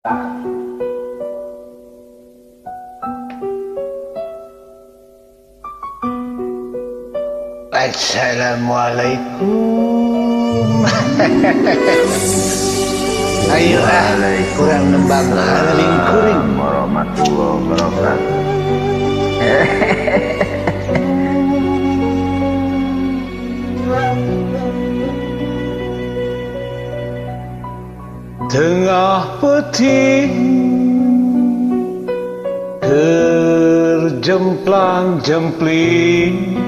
Assalamualaikum. Ayo ah, kurang nembang haraling kuring. Warahmatullahi wabarakatuh. Tengah peti kerjemplang jempling,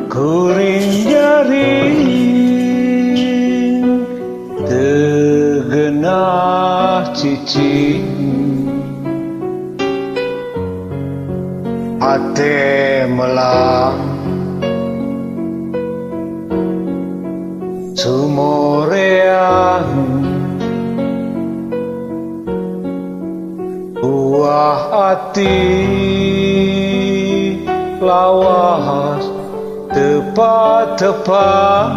kuring jaring tegenah cicing, hate melang sumoreang, buah ati lawas tepat-tepat.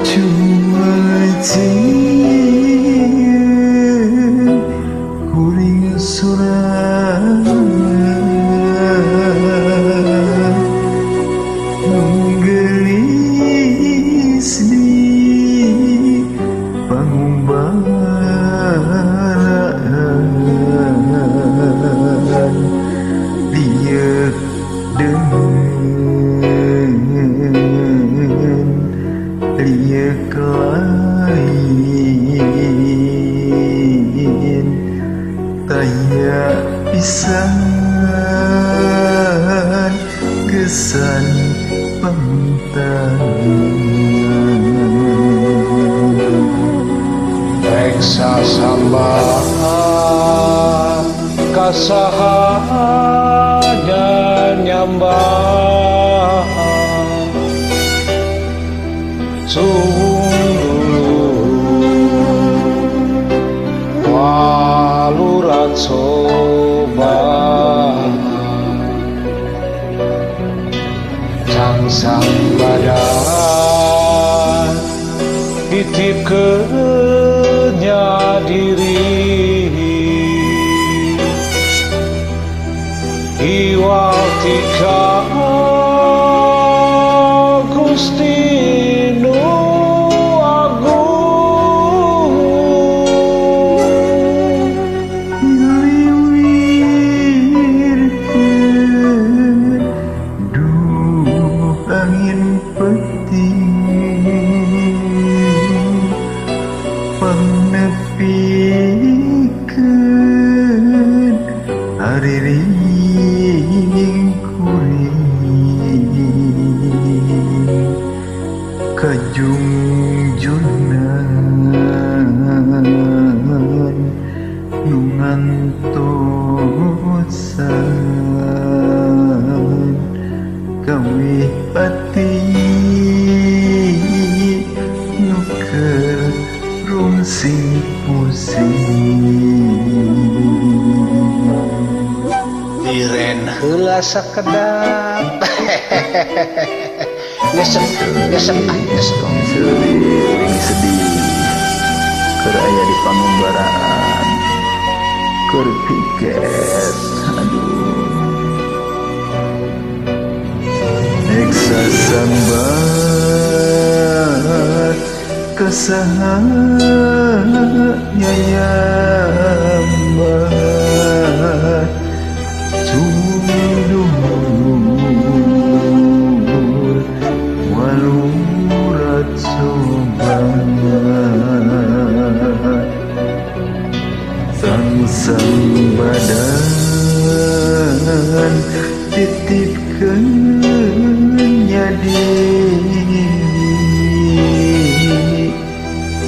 Cuaca kuring surat menggelis di pangumbaran dia dengan liak lain tanya pisan kesan pamtan. Reksa sambah kasaha nyambah suwung dulu walurat soba sangsang badan titip kenya diri Iwatika Gusti Nu Agung Liwirkeun duh angin peuting pangnepikeun hariring kajungjunan nu ngantosan kawih pati nu keur rungsing pusing. Liren heula sakedap. Ngesep, ngesep, ngesep. Tong seuring sedih keur aya di pangumbaraan keur piket aduh eksa sambat kasaha nyayambat sudur walurat sobat sangsang badan titipkeun nya diri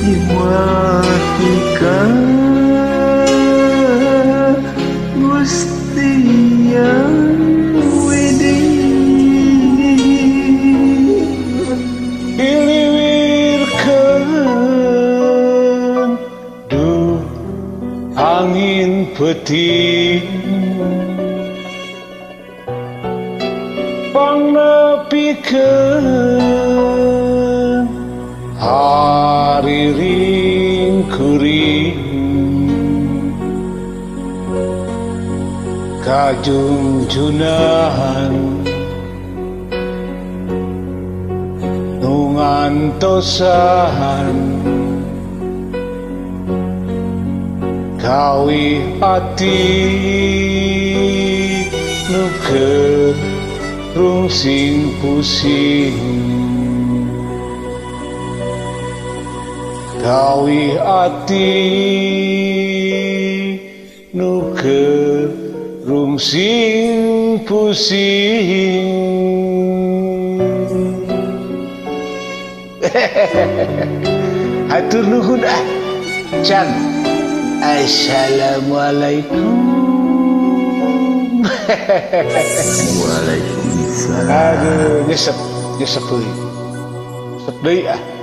Iwatika Gusti Yang Widi Iliwirkeun duh angin peuting pangnepikeun Kajungjunan nu ngantosan kawih ati nu keur rungsing pusing kawih ati nu keur rungsing pusing. Hatur nuhun ah Cang. Assalamualaikum. Waalaikumsalam. Aduh, nyesep, nyesep deui. Nyesep deui ah.